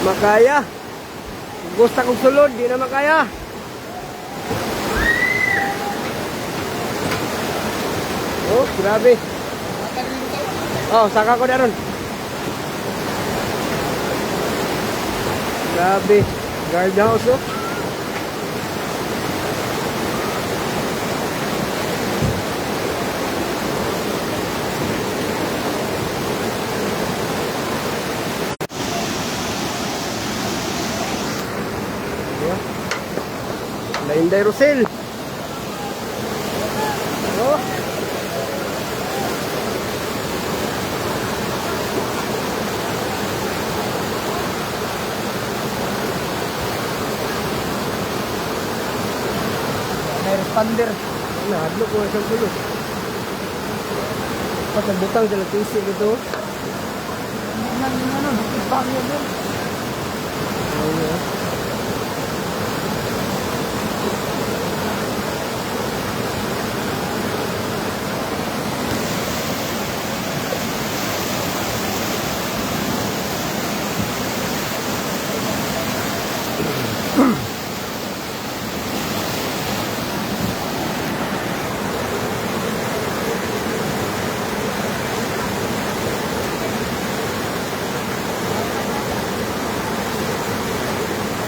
Makaya. Gusto kong sulod, di na makaya. Oh, grabe. Oh, saka ko na ron. Grabe. Guard house, oh. Yeah. Lainday Rosel. Oh. May responder. Nahadlok ko sa gulo. Dapat nagbutang sila tisi dito. Hindi na yung ano, bukid pa yun. Oh, yeah.